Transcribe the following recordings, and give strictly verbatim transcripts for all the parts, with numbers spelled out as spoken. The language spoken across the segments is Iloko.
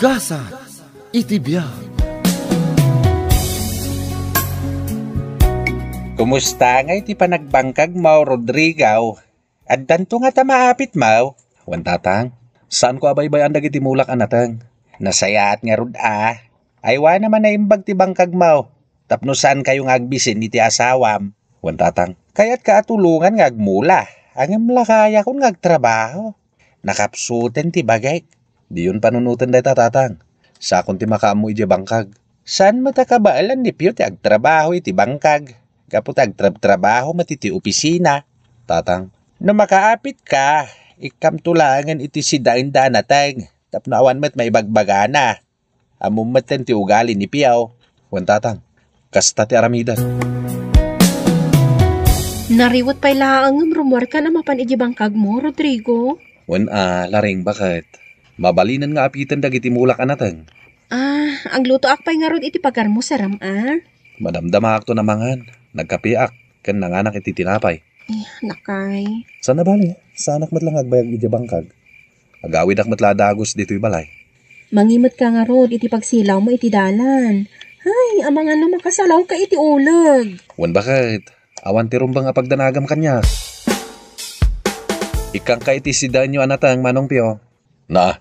Gasat iti biag. Kumusta ngay ti panagbangkagmo, Rodrigo? Addanto ngata maapitmo? Wen tatang, saanko a baybay-an dagiti mulak a nateng. Nasayaat ngarud a. Aywana man naimbag ti bangkagmo. Tapno saankayo nga agbisin iti asawam. Wen tatang, kayatka a tulongan nga agmula. Ngem lakayakon nga agtrabaho. Nakapsuten ti bagik. Diyon panunoten dayta, tatang. Sakon ti makaammo idiay bangkag. Saan met a kabaelan ni Pio ti agtrabaho iti bangkag? Gapu ta agtrabtrabaho met iti opisina. Tatang, no makaapitka, ikkamto laengen iti sidaenda a nateng, tapno awan met maibagbagana. Ammom metten ti ugali ni Piaw. Wen tatang, kasta ti aramiden. Nariwet pay laeng ngem rummuarkan a mapan idiay bangkagmo, Rodrigo. Wen a, Laring, baket. Mabalinen nga apiten dagiti mulak a nateng. Ah, aglutoak pay ngarud iti pagarmo, saram a? Madamdamaakto a mangan. Nagkapeak, ken nanganak iti tinapay. Eh, lakay. Saan a bale, saanak met la nga agbayag idiay bangkag. Agawidak met la a dagus ditoy balay. Mangimetka ngarud iti pagsilawmo iti dalan. Hay, amangan no makasalawka iti uleg. Wen baket, awan ti rumbeng a pagdanagam kaniak. Ikkanka iti sidaenyo a nateng, Manong Pio. Na,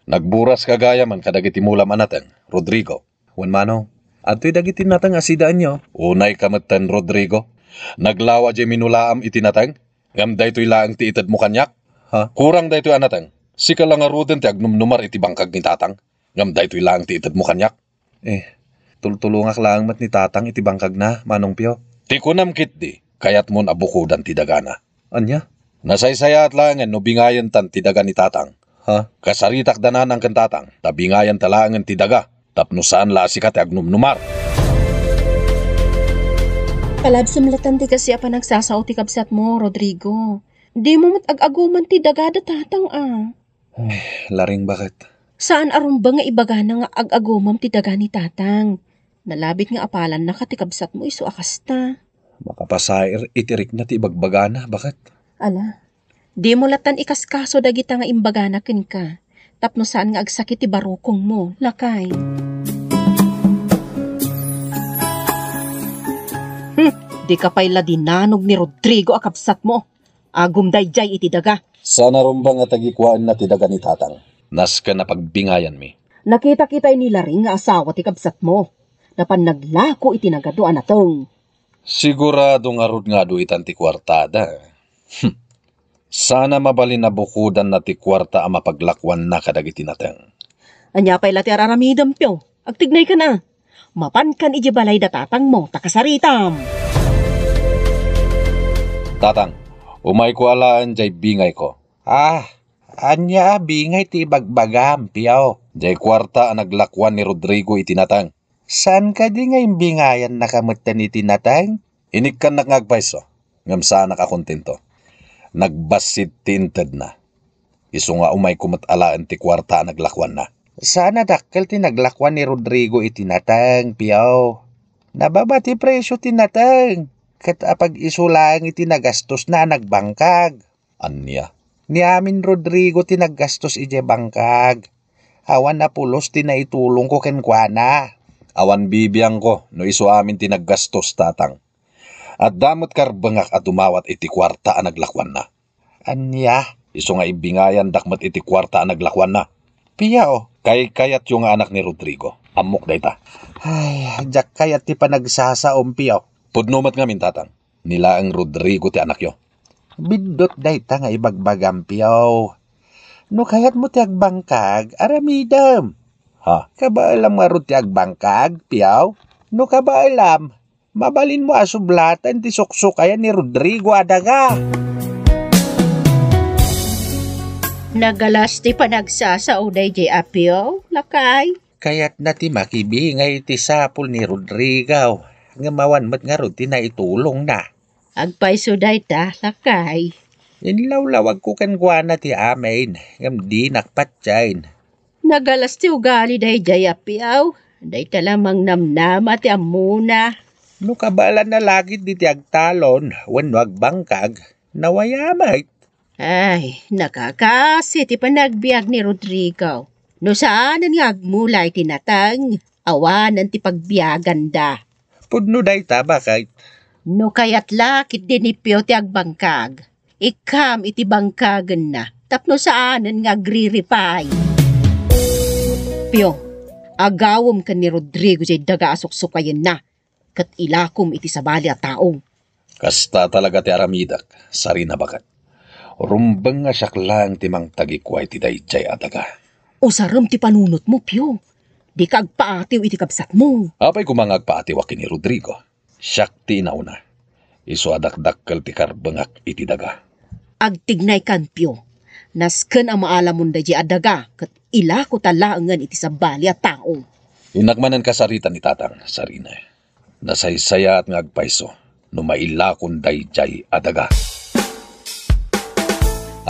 nagburaska gayam kadagiti mulam a nateng, Rodrigo. Wen manong, adtoy dagiti nateng a sidaenyo. Unayka metten, Rodrigo. Naglawa diay minulaam iti nateng, ngem daytoy laeng ti itedmo kaniak? Ha? Kurang daytoy a nateng. Sika la ngaruden ti agnumnumar iti bangkag ni tatang, ngem daytoy laeng ti itedmo kaniak? Eh, tultulongak laeng met ni tatang iti bangkagna, Manong Pio. Ti kunam ketdi, kayatmon a bukodan ti dagana. Ania? Nasaysayaat laengen no bingayentan ti daga ni tatang. Ha? Kasaritak dananang ken tatang, ta bingayenta laengen ti daga, tapno saan la a sika ti agnumnumar. Palabsem latta ti kaasi a panagsasao ti kabsatmo, Rodrigo. Dimo met ag-aguman ti daga da tatang a. Laring, baket. Saan a rumbeng nga ibagana nga ag-agumam ti daga ni tatang. Nalabit nga apalannaka ti kabsatmo isu a kasta. Makapasair iti rikna ti ibagbagana, baket. Ala, dimo lattan ikaskaso dagita nga imbagana kenka, tapno saan nga agsakit ti barukongmo, lakay. Hmm, dika pay la dinanog ni Rodrigo a kabsatmo. Agum daydiay iti daga. Saan a rumbeng nga tagikuaenna ti daga ni tatang. Nasken a pagbingayanmi. Nakitak itay ni Laring nga asawa ti kabsatmo. Napan naglako iti nagadu a nateng. Sigurado ngarud nga adu itan ti kuartada. Hmm. Saan a mabalin a bukodanna ti kuarta a mapaglakuanna kadagiti nateng. Ania pay la ti ar-aramidem, Pio? Agtignaykan a. Mapankan idiay balay da tatangmo ta kasaritam. Tatang, umayko alaen diay bingayko. Ah, ania a bingay ti ibagbagam, Pio? Diay kuarta a naglakuan ni Rodrigo iti nateng. Saan kadi nga imbingayan na ka metten iti nateng? Inikkannak nga agpayso, ngem saanak a kontento. Nagbassit ti intedna. Isu nga umayko met alaen ti kuarta a naglakuanna. Saan a dakkel ti naglakuan ni Rodrigo iti nateng, Pio. Nababa ti presio ti nateng, ket apag-isu laeng iti nagastosna a nagbangkag. Ania? Ni amin Rodrigo ti naggastos idiay bangkag. Awan a pulos ti naitulongko kenkuana. Awan bibiangko no isu amin ti naggastos, tatang. Adda met karbengak a dumawat iti kuarta a naglakuanna. Ania? Isu nga imbingayandak met iti kuarta a naglakuanna. Pia, o. Kaykayatyo nga anak ni Rodrigo. Ammok dayta. Ay, diak kayat ti panagsasaom, Pio. Pudno met ngamin, tatang. Ni laeng Rodrigo ti anakyo. Biddut dayta nga ibagbagam, Pio. No kayatmo ti agbangkag, aramidem. Ha? Kabaelam ngarud ti agbangkag, Pio? No kabaelam, mabalinmo a sublaten ti suksukayan ni Rodrigo a daga. Nagalas ti panagsasao daydiay a Pio, lakay. Kayatna ti makibingay iti sapul ni Rodrigo, ngem awan met ngarud ti naitulongna. Agpayso dayta, lakay. Inlawlawagko kenkuana ti amin, ngem dinak patiayen. Nagalas ti ugali daydiay a Pio. Dayta la mangnamnama ti ammona. No kabaelanna la ketdi ti agtalon wenno agbangkag, nawayamet. Ay, nakakasi ti panagbiag ni Rodrigo. No saanen nga agmula iti nateng, awanen ti pagbiaganda. Pudno dayta, baket. No kayat la ketdi ni Pio ti agbangkag, ikkam iti bangkagenna tapno saanen nga agriripay. Pio, agawem ken ni Rodrigo diay daga a suksukayenna, ket ilakom iti sabali a tao. Kasta talaga ti aramidek, sarina, baket. Rumbeng nga siak laeng ti mangtagikua iti daydiay a daga. Usarem ti panunotmo, Pio. Dika agpaatiw iti kabsatmo. Apay koma nga agpaatiwak ken ni Rodrigo? Siak ti inauna. Isu a dakdakkel ti karbengak iti daga. Agtignaykan, Pio. Nasken a maalamon daydiay a daga ket ilakota laengen iti sabali a tao. Innak manen kasarita ni Tatang, sarina. Nasaysayaat nga agpayso no mailakon daydiay a daga.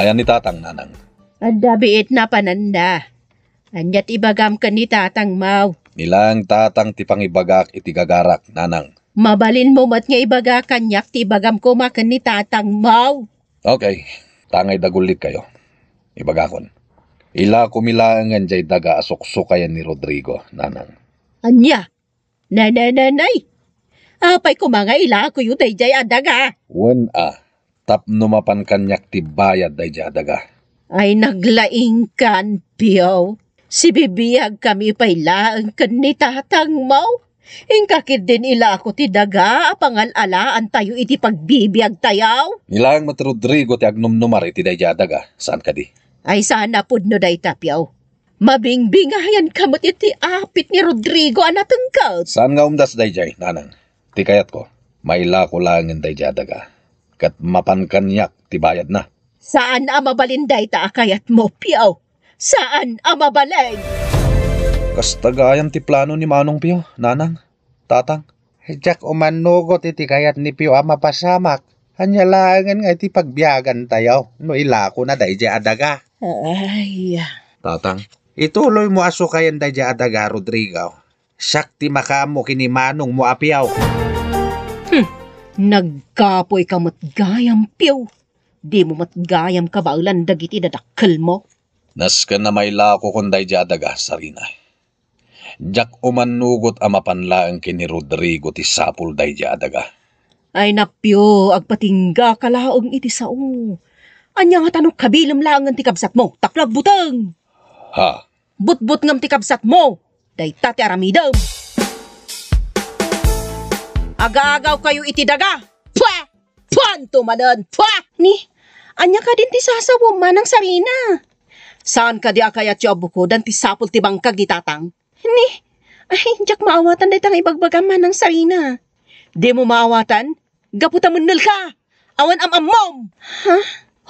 Ayan ni Tatang, Nanang? Adda biit napananda. Ania ti ibagam ken ni Tatang Mau? Ni laeng Tatang ti pangibagak iti gagarak, Nanang. Mabalinmo met nga ibaga kaniak ti ibagam koma ken ni Tatang Mau. Okay, tangay dagullikkayo. Ibagakon. Ilakomi laengen diay daga a suksukayen ni Rodrigo, Nanang. Ania? Nay, nay, nay, nay. Apay koma nga ilakoyo daydiay a daga? Wen a, tapno mapan kaniak ti bayad daydiay a daga. Ay, naglaingkan, Pio. Sibibiagkami pay laeng ken ni Tatang Mau. Inka ketdin ilako ti daga a pangal-alaantayo iti pagbibiagtayo. Ni laeng met Rodrigo ti agnumnumar iti daydiay a daga, saan kadi? Ay, saan a pudno dayta, Pio. Mabingbingayanka met iti apit ni Rodrigo a natengked. Saan nga umdas daydiay, Nanang. Ti kayatko, mailako laengen daydiay a daga, ket mapan kaniak ti bayadna. Saan a mabalin dayta a kayatmo, Pio. Saan a mabalin. Kasta gayam ti plano ni Manong Pio, Nanang, Tatang. Diak umannugot iti kayat ni Pio a mapasamak. Ania laengen nga iti pagbiagantayo no ilakona daydiay a daga? Ay. Tatang. Ituloymo a sukayen daydiay a daga, Rodrigo. Siak ti makaammo ken ni Manongmo a Pio. Hmm. Nagkapoyka met gayam, Pio. Dimo met gayam kabaelan dagiti dadakkelmo. Nasken a mailakokon daydiay a daga, sarina. Diak umannugot a mapan laeng ken ni Rodrigo ti sapul daydiay a daga. Ay, Pio, agpatinggaka laeng iti sao. Ania ngata no kabilem laengen ti kabsatmo tapno agbuteng? Ha? Butbutngem ti kabsatmo. Dayta ti aramidem. Agaagawkayo iti daga. Pua! Puanto manen! Pua! Ni, ania kadin ti sasawem, Manang Sarina? Saan kadi a kayatyo a bukodan ti sapul ti bangkag ni Tatang? Ni, ay, diak maawatan dayta nga ibagbagam, Manang Sarina. Dimo maawatan? Gapu ta mennelka! Awan am-ammom! Ha?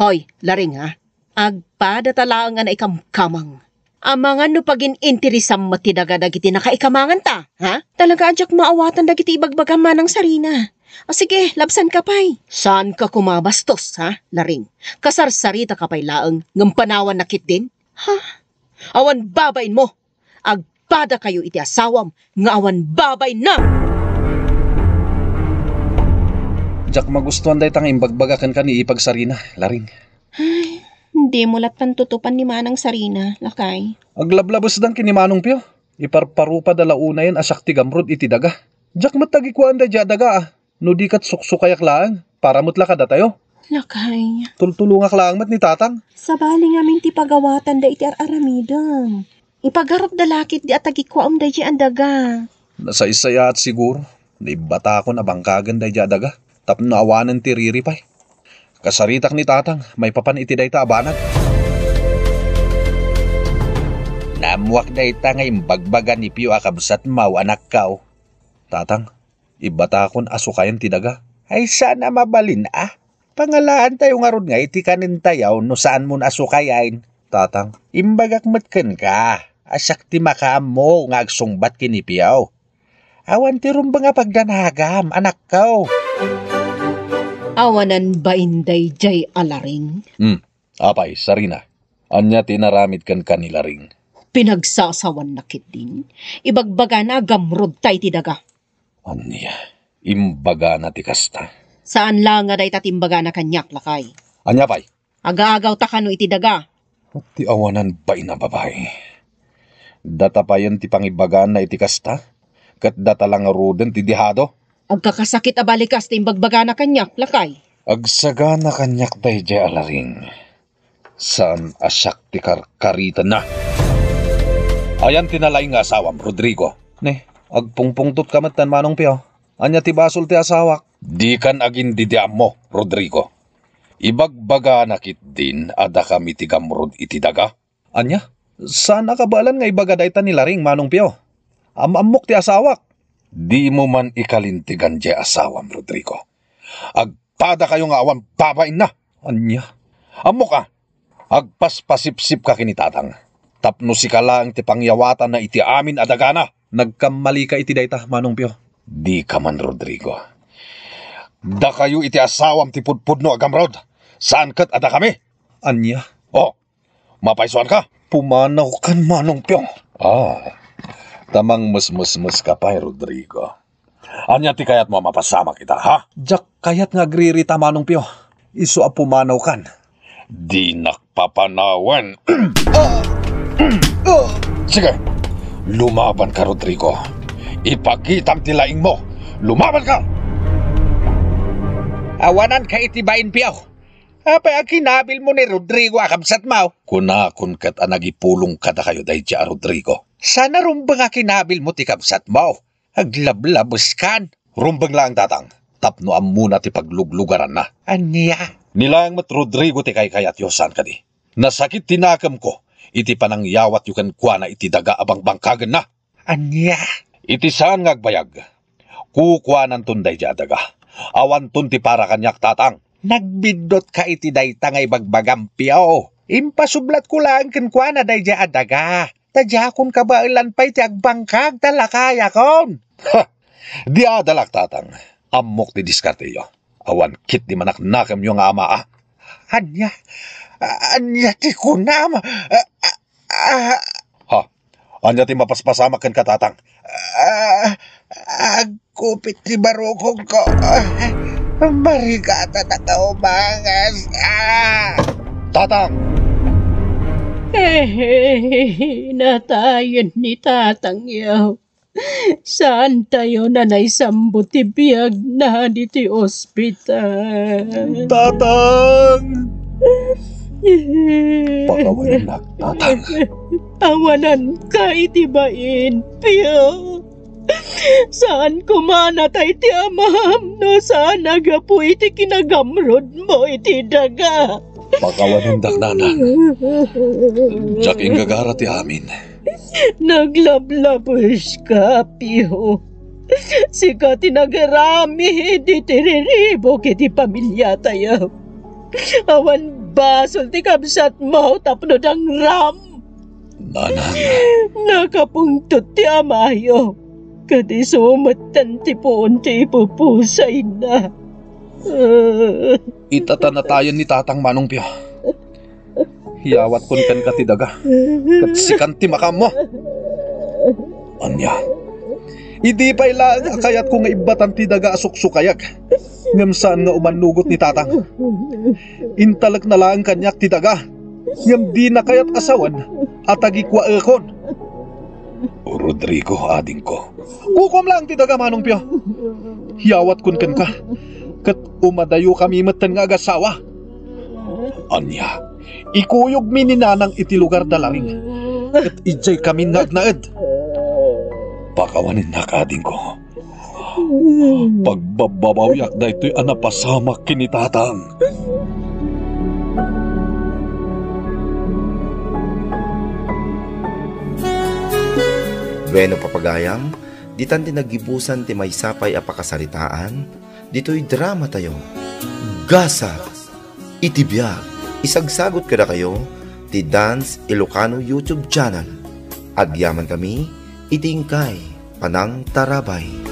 Hoy, Laring, ha? Agpadata laeng a naikamkamang. Amangan no pagin-interesam met ti daga dagiti nakaikamanganta, ha? Talaga a diak maawatan dagiti ibagbagam, Manang Sarina. A, sige, labsanka pay. Saanka koma bastos, ha, Laring? Kasarsaritaka pay laeng ngem panawanna ketdin? Ha? Awan babainmo. Agpadakayo iti asawam nga awan babainna. Diak magustuan dayta nga imbagbaga kenka ni Ipag Sarina, Laring. Ay, dimo lattan tutupan ni Manang Sarina, lakay. Aglablabesdan ken ni Manong Pio. Iparparupada la unayen a siak ti gamrud iti daga. Diak met tagikuaan daydiay a daga, a. No di ket suksukayak laeng, para met la kadatayo. Lakay. Tultulongak laeng met ni Tatang. Sabali ngamin ti pagawatanda iti ar-aramidem. Ipagarupda la ketdi a tagikuaem daydiay a daga. Nasaysayaat siguro. Naibbatakon a bangkagen daydiay a daga tapno awanen ti riripay. Kasaritak ni Tatang maipapan iti dayta a banag. Naammoak dayta nga imbagbaga ni Pio a kabsatmo, anakko. Tatang, ibbatakon a sukayen ti daga. Ay, saan a mabalin a. Pangalaantayo ngarud nga iti kanentayo no saanmon a sukayen. Tatang, imbagak met kenka a siak ti makaammo nga agsungbat ken ni Pio. Awan ti rumbeng a pagdanagam, anakko. Awanan bain daydiay a Laring? Hmm, apay, Sarina. Ania ti inaramid kenka ni Laring? Pinagsasawanna ketdin. Ibagbagana a gamrudta iti daga. Ania, imbagana ti kasta? Saan la nga dayta ti imbagana kaniak, lakay. Ania pay? Agaagawta kano iti daga. Ti awanan bain a babai. Data payen ti pangibagana iti kasta, ket data la ngaruden ti dehado. Agkakasakit a balikas ti imbagbagana kaniak, lakay. Agsagana kaniak daydiay a laring. Saan a siak ti karkaritanna. Ayan ti nalaing nga asawam, Rodrigo? Ne, agpungpungtotka metten, Manong Pio. Ania ti basol ti asawak? Dikan agin-didiammo, Rodrigo. Ibagbagana ketdin a dakami ti gamrod iti daga. Ania? Saan a kabaelan nga ibaga dayta ni Laring, Manong Pio? Am-ammok ti asawak. Dimo man ikalintegan diay asawam, Rodrigo. Agpadakayo nga awan babainna. Ania? Ammok a, agpaspasipsipka ken ni Tatang. Tapno sika laeng ti pangyawatanna iti amin a dagana. Nagkammalika iti dayta, Manong Pio. Dika man, Rodrigo. Dakayo iti asawam ti pudpudno a gamrod. Saan ket a dakami. Ania? Oh, mapaysuanka? Pumanawkan, Manong Pio. Ah, ta mangmesmesmeska pay, Rodrigo. Ania ti kayatmo a mapasamak ita, ha? Diak kayat nga agririta, Manong Pio. Isu a pumanawkan. Dinak papanawen. Sige, lumabanka, Rodrigo. Ipakitam ti laingmo. Lumabanka! Awananka iti bain, Pio. Apay a kinabilmo ni Rodrigo a kabsatmo? Kunakon ket a nagipulong kadakayo daydiay a Rodrigo. Saan a rumbeng a kinabilmo ti kabsatmo? Aglablabeskan. Rumbeng laeng, Tatang, tapno ammona ti pagluglugaranna. Ania? Ni laeng met Rodrigo ti kaykayatyo, saan kadi? Nasakit ti nakemko iti panangyawatyo kenkuana iti daga a bangbangkagenna. Ania? Iti saan nga agbayag, kukuananton daydiay a daga. Awanton ti para kaniak, Tatang. Nagbiddutka iti dayta nga ibagbagam, Pio. Impasublatko laeng kenkuana daydiay a daga. Ta diakon kabaelan pay ti agbangkag ta lakayakon. Ha! Di adalak, Tatang. Ammok ti diskarteyo. Awan ketdi manaknakemyo nga amaa. Ania? A-, ania ti kunam? A-, a-, a-, Ha? Ania ti mapaspasamak kenka, Tatang? A-, agkupit ti barukongko. A-, marigatan a kaumangas. A! Tatang! Eh, natayen ni Tatangyo. Saantayon a naisambut ti biagna ditoy ospital. Tatang! Pakawanennak, Tatang. Awananka iti bain, Pio. Saan koma a natay ti amam no saan a gapu iti kinagamrodmo iti daga. Pakawanendak, Nanang. Diak inggagara ti amin. Naglablabeska, Pio. Sika ti nagaramid iti riribuk iti pamiliatayo. Awan basol ti kabsatmo tapno dangram. Nanang. Nakapungtot ti amayo. Ket isu metten ti puon ti ipupusayna. Ita ta natayen ni Tatang, Manong Pio. Iyawatkon kenka ti daga, ket sikan ti makaammo. Ania? Idi pay laeng a kayatko nga ibbatan ti daga a suksukayag, ngem saan nga umannugot ni Tatang. Intalekna laeng kaniak ti daga, ngem dina kayat a sawen a tagikuaekon. Rodrigo, adingko. Kukuam laeng ti daga, Manong Pio. Iyawatkon kenka, ket umadayokami metten nga agasawa. Ania, ikuyogmi ni Nanang iti lugar da Laring, ket idiaykamin nga agnaed. Pakawanennak, adingko. Pagbabbabawiak daytoy a napasamak ken ni Tatang. Bueno, papagayam, ditan ti naggibusan ti maysa pay a pakasaritaan ditoy dramatayo, Gasat iti Biag. Isagsagut kadakayo ti Dance Ilocano YouTube channel. Agyamankami iti inkay panangtarabay.